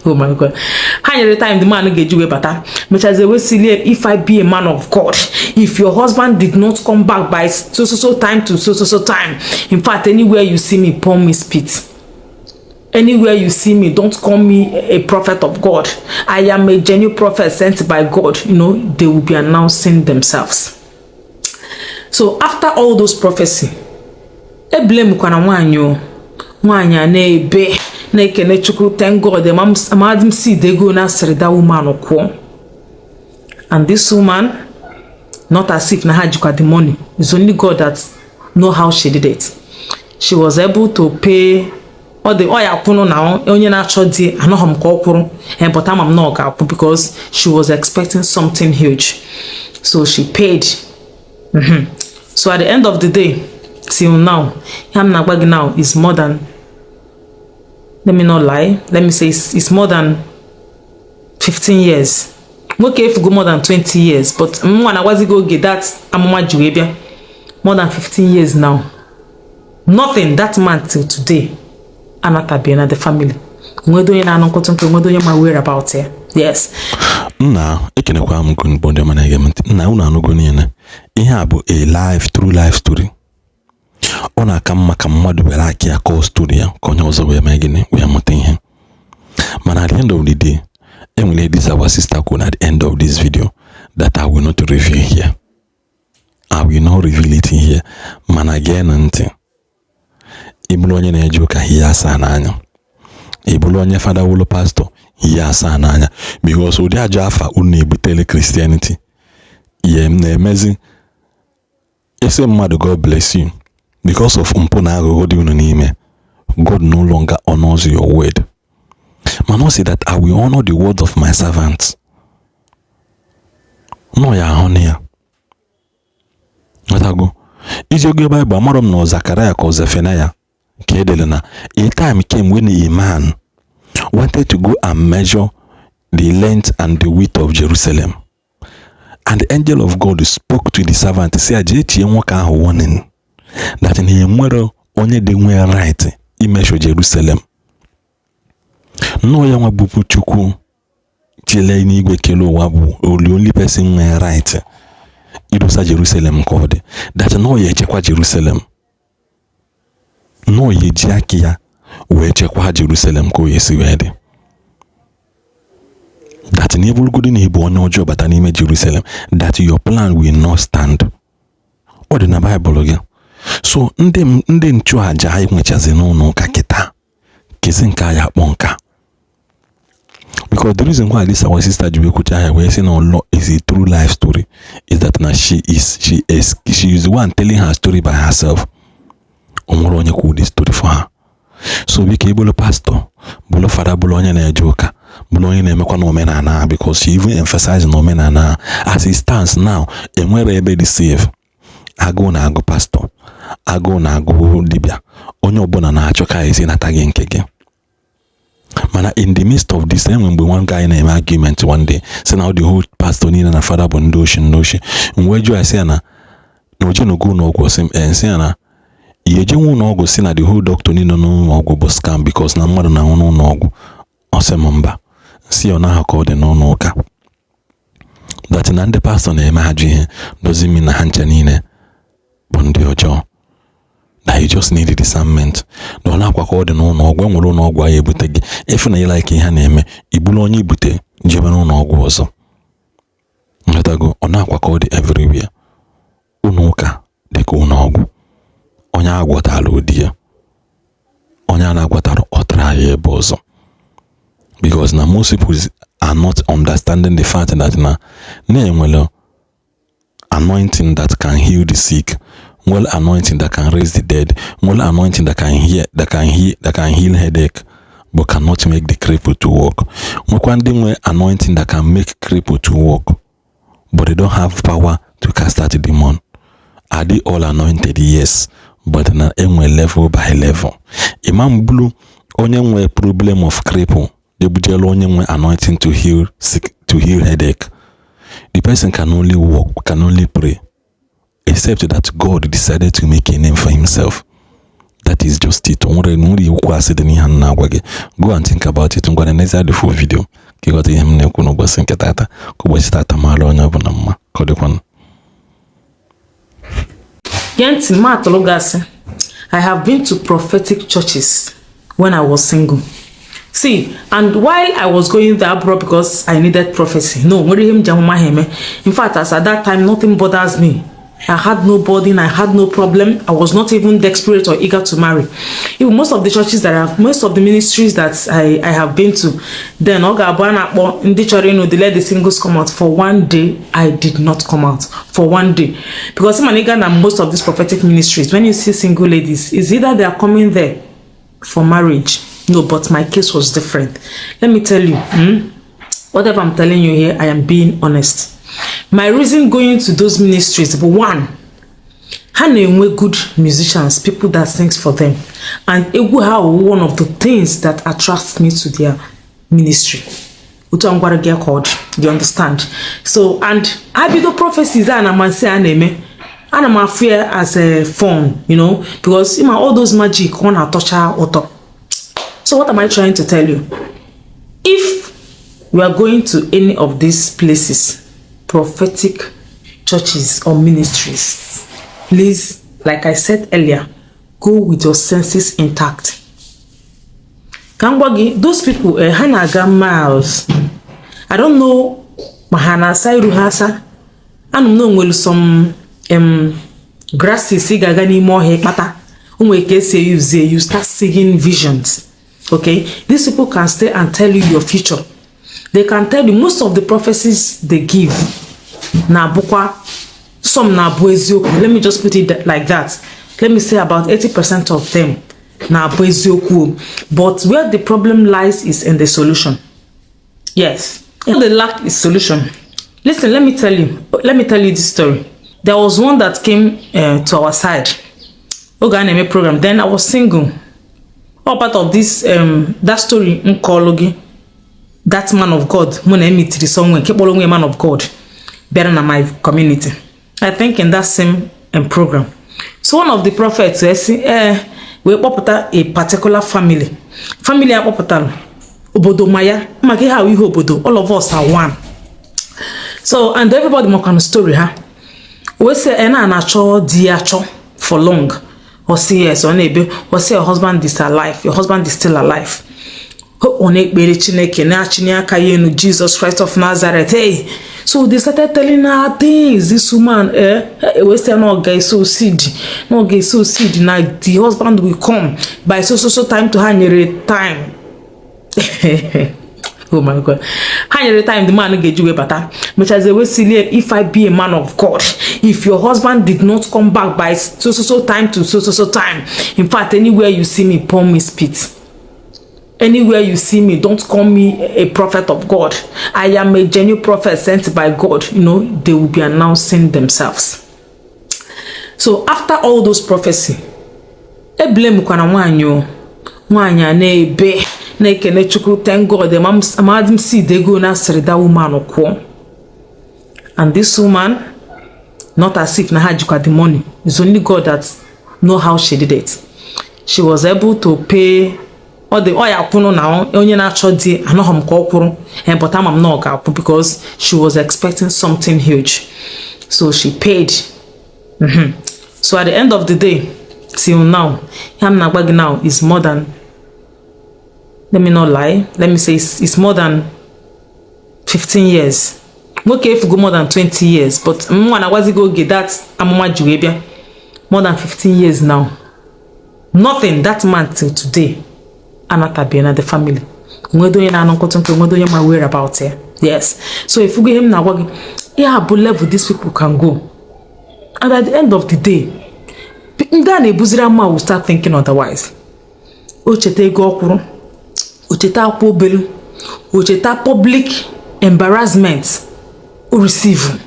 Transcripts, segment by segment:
Oh my God, ha nyere time the man ga-eji wee bata, mechazie wee silie, "If I be a man of God, if your husband did not come back by so so so time to so so so time, in fact, anywhere you see me, pour me spit. Anywhere you see me, don't call me a prophet of God. I am a genuine prophet sent by God." They will be announcing themselves. So after all those prophecy, e blame kwana nwaanyị o. Nwaanyị a na-ebe na-ekene Chukwu, thank God. Amadị m seed ego na asịrị that woman kwụọ. And this woman, not as if na ha jikwa the money, it's only God that know how she did it. She was able to pay. Ọ dị ọ ya kwụnụ na onye na-achọ di anọghị m ka ọ kwụrụ, but ama m na ọ ga-akwụ because she was expecting something huge, so she paid. So at the end of the day, till now, ihe m na-agba gị now is more than, let me not lie, let me say it's more than 15 years. Nwoke efugo more than 20 years, but nwa na-agwazi gị oge that amụma ji wee bịa, more than 15 years now, nothing. That man till today anatabeghị na the family. Nwedo onye na-anụ nkụtụ nkụ, nwedo onye ma whereabout ya. Yes. Nna, ekenekwa m gị bụ ndị ọma na-ege m ntị. Nna, unu anụgo niile. Ihe a bụ a live, true life story. Ọ na-aka mma ka mmadụ were aka ya kọọ story ya ka onye ọzọ wee mee gịnị, wee mụta ihe. Mana at the end of the day, enwere this our sister kwuru at the end of this video that I will not reveal here. I will not reveal it here. Mana gee na ntị. Ị bụrụ onye na-eje ụka, ihe asaa n'anya. Ị bụrụ onye fada, wụlụ pastọ, ihe asaa n'anya, because ụdị ajọ afa unu na-ebutele Christianity, ihe m na-emezi isi mmadụ, God bless you, because of mpụ na aghụghọ dị unu n'ime. God no longer honors your word. Mana ọ sị that I will honor the word of my servants. Nọ ya ahụ na ya nghọtago iji oge Baịbụl amarọ m na Zakaraya ka Zefanaya ka edere na a time came when a man wanted to go and measure the length and the width of Jerusalem, and the angel of God spoke to the servant, sị ya jee tie nwoke ahụ warning that na enwere onye dị nwee right i measure Jerusalem. Nnọọ ya nwa bụbu Chukwu chile n'igwe kele ụwa bụ only person nwee right idosa Jerusalem ka ọ dị, that nọọ ya echekwa Jerusalem, nọọ ya eji aka ya wee chekwaa Jerusalem ka o esi wee dị, that na eburugodo na ịbụ onye ọjọọ bata n'ime Jerusalem, that your plan will not stand. Ọ dị na Baịbụl gị. So ndị nchụaja anyị nwechazi n'ụlọ ụka kịta kezi nke anyị akpọ nka, because the reason why this our sister ji wee kwucha ya wee sị na ọlọ is a true life story is that na she is the one telling her story by herself. O nwere onye kwuru the story for her. So biko, ịbụrụ pastọ, bụrụ fada, bụrụ onye na-eje ụka, bụrụ onye na-emekwa n'omenala, because she even emphasize n'omenala, as it stands now, enwere ebe dị safe. Agụụ na-agụ pastọ, agụụ na-agụ dibịa, onye ọbụla na-achọ ka esi nata gị nke gị. Mana in the midst of this, enwe mgbe one guy na-eme argument one day, sị na ọ dị whole pastor niile na fada bụ ndị oshi, ndị oshi. M wee jụọ ya, sị ya na ojenugo ụlọ ọgwụ. Sị m ee. Sị ya na ihe ejenwe ụlọ ọgwụ, si na the whole doctor niile n'ụlọ ọgwụ bụ scam, because na mmadụ na-anwụ n'ụlọ ọgwụ. Ọ sị m mba. Si ọ naghị ka ọ dị n'ụlọ ụka, that na ndị pastọ na-eme ajọ ihe doesn't mean na ha ncha niile bụ ndị ọjọọ, na you just need discernment. Na ọ na-akwa ka ọ dị n'ụlọ ọgwụ. Enwere ụlọ ọgwụ ahụ ebute gị efu na ị like ihe a na-eme, ibulu onye ibute jebe n'ụlọ ọgwụ ọzọ. Nghọtago? Ọ na-akwa ka ọ dị everywhere. Ụlọ ụka dị ka ụlọ ọgwụ. Onye agwọtara ụdị ya, onye a na-agwọtara ọ tara ya ebe ọzọ, because na most people are not understanding the fact that na na-enwere anointing that can heal the sick, nwere anointing that can raise the dead, nwere anointing that can heal headache but cannot make the cripple to walk, nwekwa ndị nwe anointing that can make cripple to walk but they don't have power to cast out the demon. Are they all anointed? Yes, but na enwe level by level. Imam bulu onye nwe problem of cripple ebujela onye nwe anointing to heal sick, to heal headache. The person can only walk, can only pray, except that God decided to make a name for himself. That is just it. O nwere nwere okwu asị dị n'ihe m na-agwa gị. Go and think about it. Ngwa, n'ezie, the full video ka ịghọta ihe m na-ekwu n'ụbọchị nke tata. Ka ụbọchị tata mara onye ọbụla mma. Ka ọ dịkwanụ. Gee ntị, m atụrụ gị asị. I have been to prophetic churches when I was single. See, and while I was going there abroad, because I needed prophecy. No, nwere ihe m ji amụma ha eme. In fact, as at that time, nothing bothers me. I had no burden, I had no problem. I was not even desperate or eager to marry. Even most of the churches that I have, most of the ministries that I have been to, then ọ ga-abụ a na-akpọ ndị chọrọ ịnụ, the let the singles come out. For one day, I did not come out. For one day. Because man, na most of these prophetic ministries, when you see single ladies, it's either they are coming there for marriage. No, but my case was different. Let me tell you, Whatever I'm telling you here, I am being honest. My reason going to those ministries, one, ha na-enwe good musicians, people that sings for them, and egwu ha wụ one of the things that attracts me to their ministry. Otu a m gwara gị ka ọ dị, you understand? So, and abido prophecies a na amansi a na-eme, ana m afụ ya as a fun, because ịma all those magic, ọ na-atọcha ụtọ. So what am I trying to tell you? If you are going to any of these places, prophetic churches or ministries, please, like I said earlier, go with your senses intact. Ka m gwa gị, those people, ha na-aga miles. I don't know ma ha na-asa iru ha asa. Anụ m na o nwere some grasses ị ga-aga n'ime ọhịa ịkpata, o nwere ka esi use, you start seeing visions. Okay, these people can stay and tell you your future. They can tell you most of the prophecies they give na-abụkwa, some na-abụ eziokwu. Let me just put it like that. Let me say about 80% of them na-abụ eziokwu, but where the problem lies is in the solution. Yes, the lack is solution. Listen, let me tell you this story. There was one that came to our side oge a na-eme program. Then I was single. All part of this that story m kọọlụ gị, that man of God mụ na emitiri somewhere, nke kpọrọ onwe man of God, bịara na my community, I think in that same program. So one of the prophets wee sị ee, wee kpọpụta a particular family. Family a kpọpụtara, obodo ma ya, maka ihe ahụ ihe obodo, all of us are one. So, and everybody makwana story ha. Wee sị e na na-achọ di ya achọ for long. Ọ sị yes, ọ na-ebe. Ọ sị, "Your husband is alive, your husband is still alive." Ọ na-ekpere Chineke, na-achịnye aka ya elu, "Jesus Christ of Nazareth, hey!" So they started telling her things. This woman, wee sị na ọ ga-eso seed, na ọ ga-eso seed, na the husband will come by so so so time to ha nyere time. Oh my God, ha nyere time the man ga-eji wee bata. Mechazie wee silie, "If I be a man of God, if your husband did not come back by so so so time to so so so time, in fact, anywhere you see me, pour me spit. Anywhere you see me, don't call me a prophet of God. I am a genuine prophet sent by God." They will be announcing themselves. So after all those prophecy, eblame kwana nwaanyị o. Nwaanyị a na-ebe, na-ekene Chukwu, thank God. Amadị m seed ego na asịrị that woman kwụọ. And this woman, not as if na ha jikwa the money, it's only God that know how she did it. She was able to pay. Ọ dị ọ ya akwụnụ na onye na-achọ di, anọghị m ka ọ kwụrụ, but ama m na ọ ga-akwụ because she was expecting something huge. So she paid. So at the end of the day, till now, ihe m na-agwa gị now is more than, let me not lie, let me say it's more than 15 years. Nwoke efugo more than 20 years, but nwa na-agwazi gị oge that amụma ji wee bịa, more than 15 years now, nothing. That man till today anatabeghị na the family. Nwedo onye na-anụ nkụtụ nkụ, nwedo onye ma where about ya. Yes, so ifugo ihe m na-agwa gị, ihe a bụ level these people can go. And at the end of the day, ndị a na-ebuziri ama will start thinking otherwise. O cheta ego ọ kwụrụ, o cheta akwa obelu, o cheta public embarrassment o receive,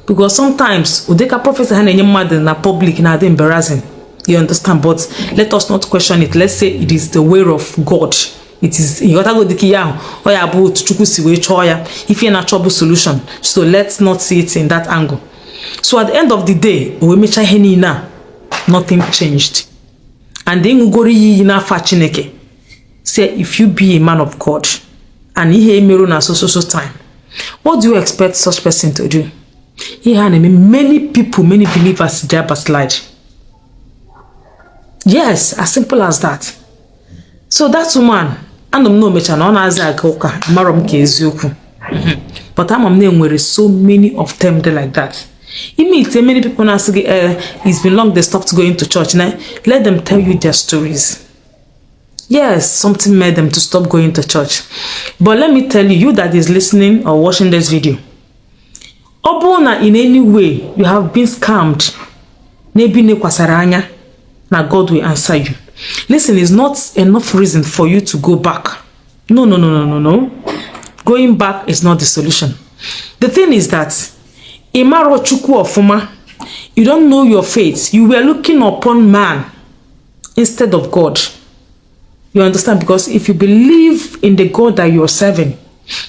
because sometimes ụdịka prophecy ha na-enye mmadụ na public na-adị embarrassing, you understand? But let us not question it. Let's say it is the way of God. It is, ịghọtago? Dịka ihe ahụ ọ ya bụ otu Chukwu si wee chọọ ya. Ife na-achọ bụ solution, so let's not see it in that angle. So at the end of the day, o wee mechaa ihe niile a, nothing changed. And ịṅụgoro iyi iyi n'afa Chineke, say if you be a man of God and ihe emerụ na so so so time, what do you expect such person to do? Ihe a na-eme many people, many believers ji backslide. Yes, as simple as that. So that woman, anọ m na omecha na ọ na-aza aga ụka, amarọ m ka eziokwu, but ama m na enwere so many of them dey like that. You meet many people na-asị gị, "It's been long they stopped going to church." Now let them tell you their stories. Yes, something made them to stop going to church. But let me tell you, you that is listening or watching this video, ọ bụrụ na in any way you have been scammed n'ebe ị nekwasara anya na God will answer you, listen, is not enough reason for you to go back. No, no, no, no, no, no. Going back is not the solution. The thing is that ị marọ Chukwu ọfụma. You don't know your faith. You were looking upon man instead of God. You understand? Because if you believe in the God that you are serving,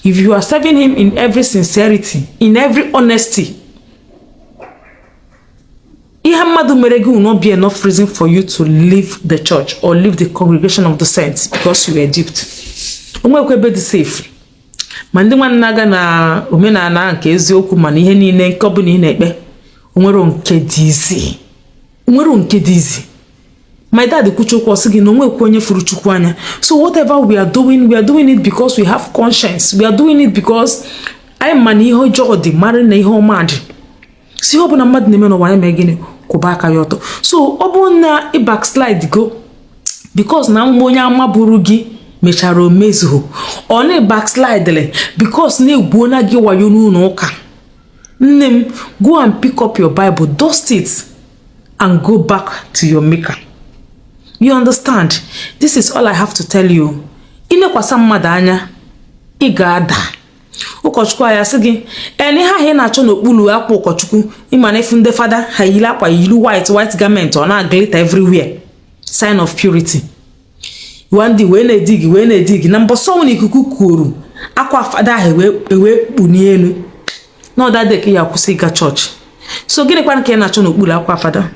if you are serving him in every sincerity, in every honesty, ihe mmadụ mere gị will not be enough reason for you to leave the church or leave the congregation of the saints because you were duped. Onwekwa ebe dị safe, ma ndị nwanne na-aga na omenala nke eziokwu, mana ihe niile nke ọbụla ị na-ekpe, onwero nke dị izi, onwero nke dị izi. My dad kwuchi okwu, ọsị gị na onwekwa onye furu Chukwu anya. So whatever we are doing, we are doing it because we have conscience. We are doing it because anyị ma na ihe ọjọọ dị, mara na ihe ọma dị. Si ihe ọbụla mmadụ na-eme n'ụwa ya, mee gịnị? Kwụba aka ya ọtọ. So ọ bụrụ na ị backslide go because na mgbe onye amaburu gị mechara omezuo, ọ na backslide because na-egwuona gị wayo n'ụlọ ụka, nne m, go and pick up your Bible, dust it and go back to your maker. You understand? This is all I have to tell you. Ilekwasa mmadụ anya, ị ga-ada. Ụkọchukwu ya sị gị ee na ihe ahụ ị na-achọ n'okpuru akwa ụkọchukwu, ịma na efu ndị fada ha yiri akwa, yiri white white garment, ọ na-glitter everywhere, sign of purity. Ndị wee na-edi gị, wee na-edi gị na mbọsọ na ikuku kuru akwa fada ahụ ewee kpunie elu n'ọda ka ya kwụsị ịga chọọchị. So gịnịkwa ka ị na-achọ n'okpuru akwa fada?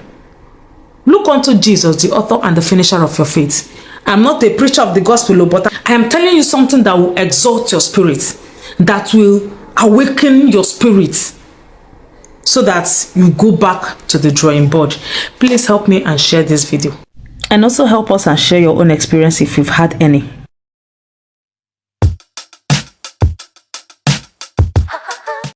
Look unto Jesus, the author and the finisher of your faith. I'm not a preacher of the gospel, but I am telling you something that will exalt your spirit, that will awaken your spirit so that you go back to the drawing board. Please help me and share this video. And also help us and share your own experience if you've had any.